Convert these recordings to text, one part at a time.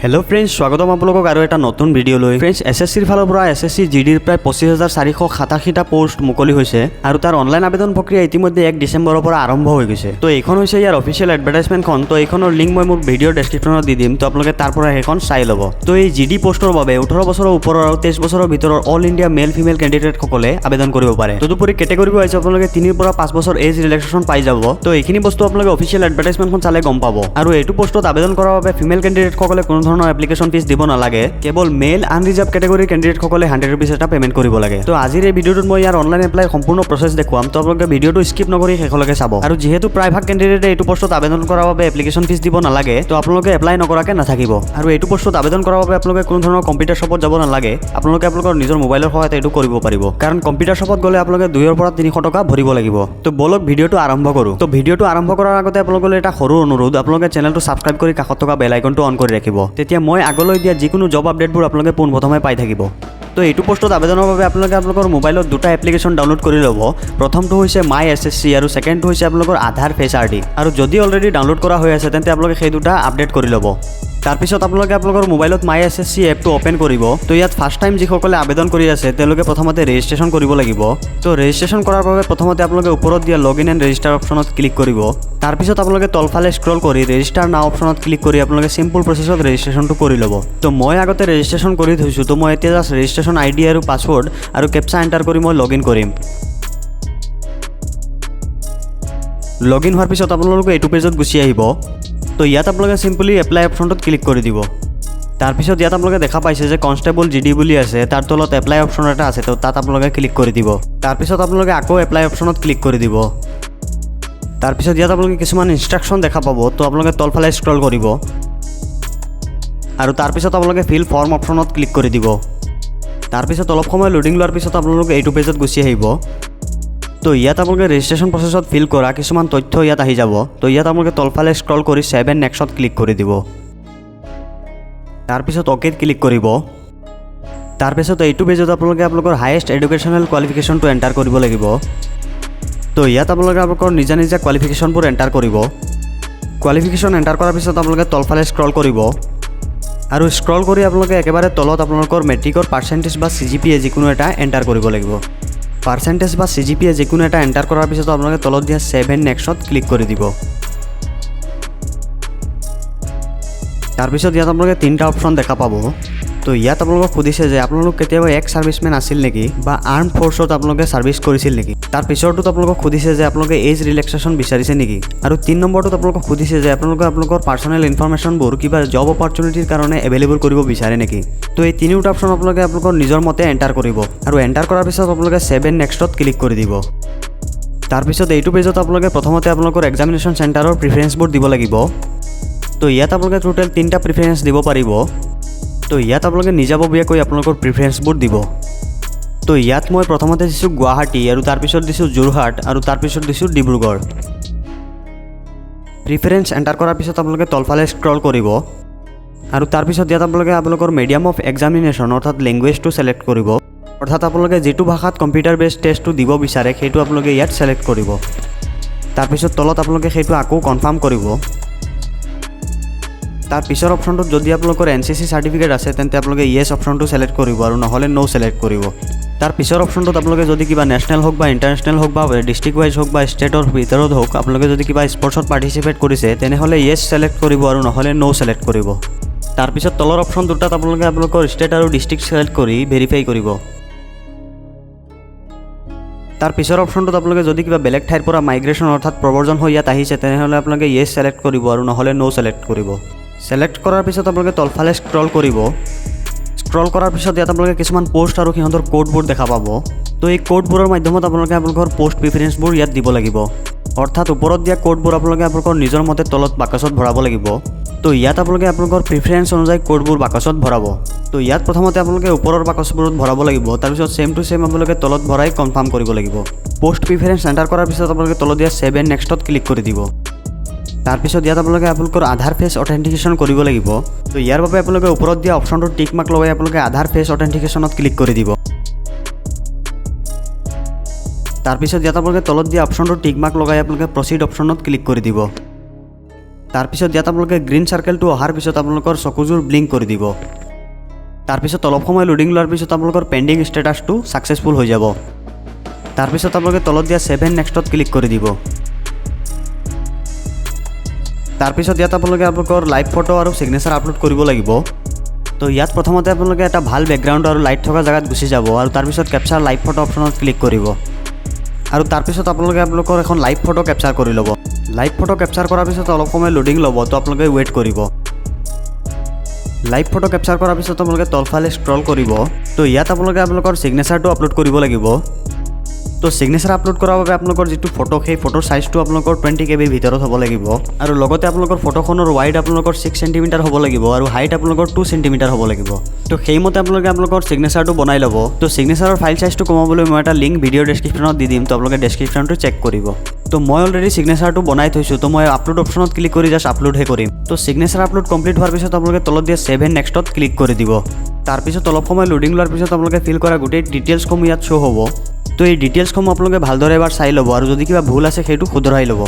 Hello' friends, স্বাগতম আপোনালোকক আৰু এটা নতুন ভিডিঅ' লৈ। ফ্ৰেণ্ডছ, এছএছচিৰ ফালৰ পৰা এছএছচি জিডিৰ প্ৰায় 25,487টা প'ষ্ট মুকলি হৈছে আৰু তাৰ অনলাইন আবেদন প্ৰক্ৰিয়া ইতিমধ্যে 1 ডিচেম্বৰৰ পৰা আৰম্ভ হৈ গৈছে। তো এইখন হৈছে ইয়াৰ অফিচিয়েল এডভাৰটাইজমেণ্টখন। তো এইখনৰ লিংক মই মোৰ ভিডিঅ'ৰ ডেছক্ৰিপশ্যনত দি দিম। তো আপোনালোকে তাৰ পৰা সেইখন চাই ল'ব। তো এই জিডি প'ষ্টৰ বাবে 18 বছৰৰ ওপৰৰ আৰু 23 বছৰৰ ভিতৰৰ অল ইণ্ডিয়া মেল ফিমেল কেণ্ডিডেটসকলে আবেদন কৰিব পাৰে। তদুপৰি কেটেগৰী ৱাইজ আপোনালোকে 3ৰ পৰা 5 বছৰ এজ ৰিলেক্সেশ্যন পাই যাব। তো এইখিনি বস্তু আপোনালোকে অফিচিয়েল এডভাৰটাইজমেণ্টখন চালে গম পাব। আৰু এইটো প'ষ্টত আবেদন কৰাৰ বাবে ফিমেল কেণ্ডিডেটসকলে কোনো ধৰণৰ এপ্লিকেশ্যন ফিজ দিব নালাগে। কেৱল মেল আনৰিজাৰ্ভ কেটেগৰীৰ কেণ্ডিডেটসকলে 100 ৰুপিজ এটা পে'মেণ্ট কৰিব লাগে। তো আজিৰ এই ভিডিঅ'টোত মই ইয়াৰ অনলাইন এপ্লাই সম্পূৰ্ণ প্ৰচেছ দেখুৱাম। তো আপোনালোকে ভিডিঅ'টো স্কিপ নকৰি শেষলৈকে চাব। আৰু যিহেতু প্ৰায়ভাগ কেণ্ডিডেটে এইটো প'ষ্টত আবেদন কৰাৰ বাবে এপ্লিকেশ্যন ফিজ দিব নালাগে, তো আপোনালোকে এপ্লাই নকৰাকৈ নাথাকিব। আৰু এইটো প'ষ্টত আবেদন কৰাৰ বাবে আপোনালোকে কোনো ধৰণৰ কম্পিউটাৰ শ্বপত যাব নালাগে। আপোনালোকে আপোনালোকৰ নিজৰ মোবাইলৰ সহায়ত এইটো কৰিব পাৰিব, কাৰণ কম্পিউটাৰ শ্বপত গ'লে আপোনালোকে 2ৰ পৰা 300 টকা ভৰিব লাগিব। তো ব'লক, ভিডিঅ'টো আৰম্ভ কৰোঁ। তো ভিডিঅ'টো আৰম্ভ কৰাৰ আগতে আপোনালোকলৈ এটা সৰু অনুৰোধ, আপোনালোকে চেনেলটো ছাবস্ক্ৰাইব কৰি কাষত থকা বেল আইকনটো অন কৰি ৰাখিব। তেতিয়া মই আগলৈ দিয়া যিকোনো জব আপডেটবোৰ আপোনালোকে পোনপ্ৰথমে পাই থাকিব। তো এইটো প'ষ্টত আবেদনৰ বাবে আপোনালোকে আপোনালোকৰ মোবাইলত দুটা এপ্লিকেশ্যন ডাউনলোড কৰি ল'ব। প্ৰথমটো হৈছে মাই এছএছচি আৰু ছেকেণ্ডটো হৈছে আপোনালোকৰ আধাৰ ফেচ আৰডি। আৰু যদি অলৰেডি ডাউনলোড কৰা হৈ আছে, তেন্তে আপোনালোকে সেই দুটা আপডেট কৰি ল'ব। তাৰপিছত আপোনালোকে আপোনালোকৰ মোবাইলত মাই এছএছচি এপটো অ'পেন কৰিব। তো ইয়াত ফাৰ্ষ্ট টাইম যিসকলে আবেদন কৰি আছে, তেওঁলোকে প্ৰথমতে ৰেজিষ্ট্ৰেশ্যন কৰিব লাগিব। তো ৰেজিষ্ট্ৰেশ্যন কৰাৰ বাবে প্ৰথমতে আপোনালোকে ওপৰত দিয়া লগ ইন এণ্ড ৰেজিষ্টাৰ অপশ্যনত ক্লিক কৰিব। তাৰপিছত আপোনালোকে তলফালে স্ক্ৰল কৰি ৰেজিষ্টাৰ নাও অপশ্যনত ক্লিক কৰি আপোনালোকে চিম্পল প্ৰচেছত ৰেজিষ্ট্ৰেশ্যনটো কৰি ল'ব। তো মই আগতে ৰেজিষ্ট্ৰেশ্যন কৰি থৈছোঁ। তো মই এতিয়া জাষ্ট ৰেজিষ্ট্ৰেশ্যন আইডি আৰু পাছৱৰ্ড আৰু কেপচা এণ্টাৰ কৰি মই লগ ইন কৰিম। লগ ইন হোৱাৰ পিছত আপোনালোকে এইটো পেজত গুচি আহিব। তো ইয়াত আপোনালোকে চিম্পলি এপ্লাই অপশ্যনটোত ক্লিক কৰি দিব। তাৰপিছত ইয়াত আপোনালোকে দেখা পাইছে যে কনষ্টেবল জিডি বুলি আছে, তাৰ তলত এপ্লাই অপশ্যন এটা আছে। তো তাত আপোনালোকে ক্লিক কৰি দিব। তাৰপিছত আপোনালোকে আকৌ এপ্লাই অপশ্যনত ক্লিক কৰি দিব। তাৰপিছত ইয়াত আপোনালোকে কিছুমান ইনষ্ট্ৰাকশ্যন দেখা পাব। তো আপোনালোকে তলফালে স্ক্ৰল কৰিব আৰু তাৰপিছত আপোনালোকে ফিল ফৰ্ম অপশ্যনত ক্লিক কৰি দিব। তাৰপিছত অলপ সময় লোডিং লোৱাৰ পিছত আপোনালোকে এইটো পেজত গুচি আহিব। তো ইয়াত আপোনালোকে ৰেজিষ্ট্ৰেশ্যন প্ৰচেছত ফিল কৰা কিছুমান তথ্য ইয়াত আহি যাব। তো ইয়াত আপোনালোকে তলফালে স্ক্ৰল কৰি ছেভ এণ্ড নেক্সট ক্লিক কৰি দিব। তাৰপিছত অ'কেত ক্লিক কৰিব। তাৰপিছত এইটো পেজত আপোনালোকে আপোনালোকৰ হায়েষ্ট এডুকেশ্যনেল কোৱালিফিকেশ্যনটো এণ্টাৰ কৰিব লাগিব। তো ইয়াত আপোনালোকে আপোনালোকৰ নিজা নিজা কোৱালিফিকেশ্যনবোৰ এণ্টাৰ কৰিব। কোৱালিফিকেশ্যন এণ্টাৰ কৰাৰ পিছত আপোনালোকে তলফালে স্ক্ৰল কৰিব আৰু স্ক্ৰল কৰি আপোনালোকে একেবাৰে তলত আপোনালোকৰ মেট্ৰিকৰ পাৰ্চেণ্টেজ বা চিজিপিএ যিকোনো এটা এণ্টাৰ কৰিব লাগিব। পাৰ্চেণ্টেজ বা চিজিপিএ যিকোনো এটা এণ্টাৰ কৰাৰ পিছত আপোনালোকে তলত দিয়া ছেভ এণ্ড নেক্সটত ক্লিক কৰি দিব। তাৰপিছত ইয়াত আপোনালোকে তিনিটা অপশ্যন দেখা পাব। তো ইয়াত আপোনালোকক সুধিছে যে আপোনালোক কেতিয়াবা এক্স ছাৰ্ভিচমেন আছিল নেকি বা আৰ্ম ফ'ৰ্চত আপোনালোকে ছাৰ্ভিচ কৰিছিল নেকি। তাৰ পিছৰটোত আপোনালোকক সুধিছে যে আপোনালোকে এজ ৰিলেক্সেশ্যন বিচাৰিছে নেকি। আৰু 3 নম্বৰটোত আপোনালোকক সুধিছে যে আপোনালোকে আপোনালোকৰ পাৰ্চনেল ইনফৰমেশ্যনবোৰ কিবা জব অপৰচুনিটিৰ কাৰণে এভেইলেবল কৰিব বিচাৰে নেকি। তো এই তিনিওটা অপশ্যন আপোনালোকে আপোনালোকৰ নিজৰ মতে এণ্টাৰ কৰিব আৰু এণ্টাৰ কৰাৰ পিছত আপোনালোকে ছেভ এণ্ড নেক্সটত ক্লিক কৰি দিব। তাৰপিছত এইটো পেজত আপোনালোকে প্ৰথমতে আপোনালোকৰ এক্সামিনেশ্যন চেণ্টাৰৰ প্ৰিফাৰেঞ্চবোৰ দিব লাগিব। তো ইয়াত আপোনালোকে টোটেল তিনিটা প্ৰিফাৰেঞ্চ দিব পাৰিব। তো ইয়াত আপোনালোকে নিজাববীয়াকৈ আপোনালোকৰ প্ৰিফাৰেঞ্চবোৰ দিব। তো ইয়াত মই প্ৰথমতে দিছোঁ গুৱাহাটী আৰু তাৰপিছত দিছোঁ যোৰহাট আৰু তাৰপিছত দিছোঁ ডিব্ৰুগড়। প্ৰিফাৰেঞ্চ এণ্টাৰ কৰাৰ পিছত আপোনালোকে তলফালে স্ক্ৰল কৰিব আৰু তাৰপিছত ইয়াত আপোনালোকে আপোনালোকৰ মিডিয়াম অফ এক্সামিনেশ্যন অৰ্থাৎ লেংগুৱেজটো ছিলেক্ট কৰিব। অৰ্থাৎ আপোনালোকে যিটো ভাষাত কম্পিউটাৰ বেছড টেষ্টটো দিব বিচাৰে, সেইটো আপোনালোকে ইয়াত ছিলেক্ট কৰিব। তাৰপিছত তলত আপোনালোকে সেইটো আকৌ কনফাৰ্ম কৰিব। তাৰ পিছৰ অপশ্যনটোত যদি আপোনালোকৰ এনচিচি চাৰ্টিফিকেট আছে, তেন্তে আপোনালোকে য়েছ অপশ্যনটো ছিলেক্ট কৰিব আৰু নহ'লে ন' ছিলেক্ট কৰিব। তাৰ পিছৰ অপশ্যনটোত আপোনালোকে যদি কিবা নেশ্যনেল হওক বা ইণ্টাৰনেশ্যনেল হওক বা ডিষ্ট্ৰিক্ট ৱাইজ হওক বা ষ্টেটৰ ভিতৰত হওক, আপোনালোকে যদি কিবা স্পৰ্টছত পাৰ্টিচিপেট কৰিছে, তেনেহ'লে য়েছ ছিলেক্ট কৰিব আৰু নহ'লে ন' ছিলেক্ট কৰিব। তাৰপিছত তলৰ অপশ্যন দুটাত আপোনালোকে আপোনালোকৰ ষ্টেট আৰু ডিষ্ট্ৰিক্ট ছিলেক্ট কৰি ভেৰিফাই কৰিব। তাৰ পিছৰ অপশ্যনটোত আপোনালোকে যদি কিবা বেলেগ ঠাইৰ পৰা মাইগ্ৰেশ্যন অৰ্থাৎ প্ৰব্ৰজন হৈ ইয়াত আহিছে, তেনেহ'লে আপোনালোকে য়েছ ছিলেক্ট কৰিব আৰু নহ'লে ন' ছিলেক্ট কৰিব। ছিলেক্ট কৰাৰ পিছত আপোনালোকে তলফালে স্ক্ৰল কৰিব। স্ক্ৰল কৰাৰ পিছত ইয়াত আপোনালোকে কিছুমান প'ষ্ট আৰু সিহঁতৰ কোডবোৰ দেখা পাব। তো এই কোডবোৰৰ মাধ্যমত আপোনালোকে আপোনালোকৰ প'ষ্ট প্ৰিফাৰেঞ্চবোৰ ইয়াত দিব লাগিব। অৰ্থাৎ ওপৰত দিয়া কোডবোৰ আপোনালোকে আপোনালোকৰ নিজৰ মতে তলত বাকচত ভৰাব লাগিব। তো ইয়াত আপোনালোকে আপোনালোকৰ প্ৰিফাৰেঞ্চ অনুযায়ী কোডবোৰ বাকচত ভৰাব। তো ইয়াত প্ৰথমতে আপোনালোকে ওপৰৰ বাকচবোৰত ভৰাব লাগিব। তাৰপিছত ছেম টু ছেম আপোনালোকে তলত ভৰাই কনফাৰ্ম কৰিব লাগিব। প'ষ্ট প্ৰিফাৰেঞ্চ এণ্টাৰ কৰাৰ পিছত আপোনালোকে তলত দিয়া ছেভ এণ্ড নেক্সটত ক্লিক কৰি দিব। তাৰপিছত ইয়াত আপোনালোকে আপোনালোকৰ আধাৰ ফেচ অথেণ্টিকেশ্যন কৰিব লাগিব। তো ইয়াৰ বাবে আপোনালোকে ওপৰত দিয়া অপশ্যনটো টিক মাৰ্ক লগাই আপোনালোকে আধাৰ ফেচ অথেণ্টিকেশ্যনত ক্লিক কৰি দিব। তাৰপিছত ইয়াত আপোনালোকে তলত দিয়া অপশ্যনটো টিক মাৰ্ক লগাই আপোনালোকে প্ৰচিড অপশ্যনত ক্লিক কৰি দিব। তাৰপিছত ইয়াত আপোনালোকে গ্ৰীণ চাৰ্কেলটো অহাৰ পিছত আপোনালোকৰ চকুযোৰ ব্লিংক কৰি দিব। তাৰপিছত অলপ সময় লোডিং লোৱাৰ পিছত আপোনালোকৰ পেণ্ডিং ষ্টেটাছটো ছাকচেছফুল হৈ যাব। তাৰপিছত আপোনালোকে তলত দিয়া ছেভ এণ্ড নেক্সটত ক্লিক কৰি দিব। তাৰপিছত ইয়াত আপোনালোকে আপোনালোকৰ লাইভ ফটো আৰু ছিগনেচাৰ আপলোড কৰিব লাগিব। তো ইয়াত প্ৰথমতে আপোনালোকে এটা ভাল বেকগ্ৰাউণ্ড আৰু লাইট থকা জেগাত গুচি যাব আৰু তাৰপিছত কেপচাৰ লাইভ ফটো অপশ্যনত ক্লিক কৰিব আৰু তাৰপিছত আপোনালোকে আপোনালোকৰ এখন লাইভ ফটো কেপচাৰ কৰি ল'ব। লাইভ ফটো কেপচাৰ কৰাৰ পিছত অলপ সময় লোডিং ল'ব, তো আপোনালোকে ৱেইট কৰিব। লাইভ ফটো কেপচাৰ কৰাৰ পিছত আপোনালোকে তলফালে স্ক্ৰল কৰিব। তো ইয়াত আপোনালোকে আপোনালোকৰ ছিগনেচাৰটো আপলোড কৰিব লাগিব। তো ছিগনেচাৰ আপলোড কৰাৰ বাবে আপোনালোকৰ যিটো ফটো, সেই ফটোৰ চাইজটো আপোনালোকৰ 20 কেবিৰ ভিতৰত হ'ব লাগিব আৰু লগতে আপোনালোকৰ ফটোখনৰ ৱাইড আপোনালোকৰ 6 চেণ্টিমিটাৰ হ'ব লাগিব আৰু হাইট আপোনালোকৰ 2 চেণ্টিমিটাৰ হ'ব লাগিব। তো সেইমতে আপোনালোকে আপোনালোকৰ ছিগনেচাৰটো বনাই ল'ব। তো ছিগনেচাৰৰ ফাইল চাইজটো কমাবলৈ মই এটা লিংক ভিডিঅ' ডেছক্ৰিপশ্যনত দি দিম, তো আপোনালোকে ডেছক্ৰিপশ্যনটো চেক কৰিব। তো মই অলৰেডি ছিগনেচাৰটো বনাই থৈছোঁ, তো মই আপলোড অপশ্যনত ক্লিক কৰি জাষ্ট আপলোডহে কৰিম। তো ছিগনেচাৰ আপলোড কমপ্লিট হোৱাৰ পিছত আপোনালোকে তলত দিয়া ছেভ এণ্ড নেক্সটত ক্লিক কৰি দিব। তাৰপিছত অলপ সময় লোডিং লোৱাৰ পিছত আপোনালোকে ফিল কৰা গোটেই ডিটেইলছসমূহ ইয়াত শ্ব' হ'ব। তো এই ডিটেইলছসমূহ আপোনালোকে ভালদৰে এবাৰ চাই ল'ব আৰু যদি কিবা ভুল আছে, সেইটো শুধৰাই ল'ব।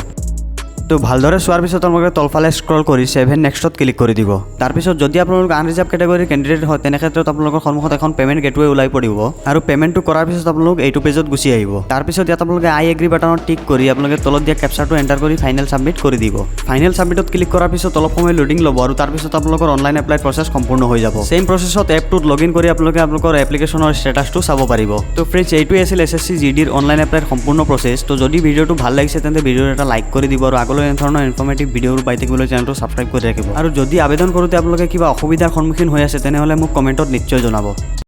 তো ভালদৰে চোৱাৰ পিছত আপোনালোকে তলফালে স্ক্ৰল কৰি ছেভ এণ্ড নেক্সটত ক্লিক কৰি দিব। তাৰপিছত যদি আপোনালোক আনৰিজাৰ্ভ কেটেগৰীৰ কেণ্ডিডেট হয়, তেনে ক্ষেত্ৰত আপোনালোকৰ সন্মুখত এখন পে'মেণ্ট গেটৱে ওলাই পৰিব আৰু পে'মেণ্টটো কৰাৰ পিছত আপোনালোক এইটো পেজত গুচি আহিব। তাৰপিছত ইয়াত আপোনালোকে আই এগ্ৰি বাটনত টিক কৰি আপোনালোকে তলত দিয়া কেপচাৰটো এণ্টাৰ কৰি ফাইনেল ছাবমিট কৰি দিব। ফাইনেল ছাবমিটত ক্লিক কৰাৰ পিছত অলপ সময় লোডিং ল'ব আৰু তাৰপিছত আপোনালোকৰ অনলাইন এপ্লাই প্ৰচেছ সম্পূৰ্ণ হৈ যাব। ছেইম প্ৰচেছত এপটোত লগ ইন কৰি আপোনালোকে আপোনালোকৰ এপ্লিকেশ্যনৰ ষ্টেটাছটো চাব পাৰিব। তো ফ্ৰেণ্ডছ, এইটোৱে আছিল এছএছচি জিডিৰ অনলাইন এপ্লাইৰ সম্পূৰ্ণ প্ৰচেছ। তো যদি ভিডিঅ'টো ভাল লাগিছে, তেন্তে ভিডিঅ'টো এটা লাইক কৰি দিব আৰু আগলৈ এনেধৰণৰ ইনফৰ্মেটিভ ভিডিঅ'বোৰ পাই থাকিবলৈ চেনেলটো ছাবস্ক্ৰাইব কৰি ৰাখিব। আৰু যদি আবেদন কৰোঁতে আপোনালোকে কিবা অসুবিধাৰ সন্মুখীন হৈ আছে, তেনেহ'লে মোক কমেণ্টত নিশ্চয় জনাব।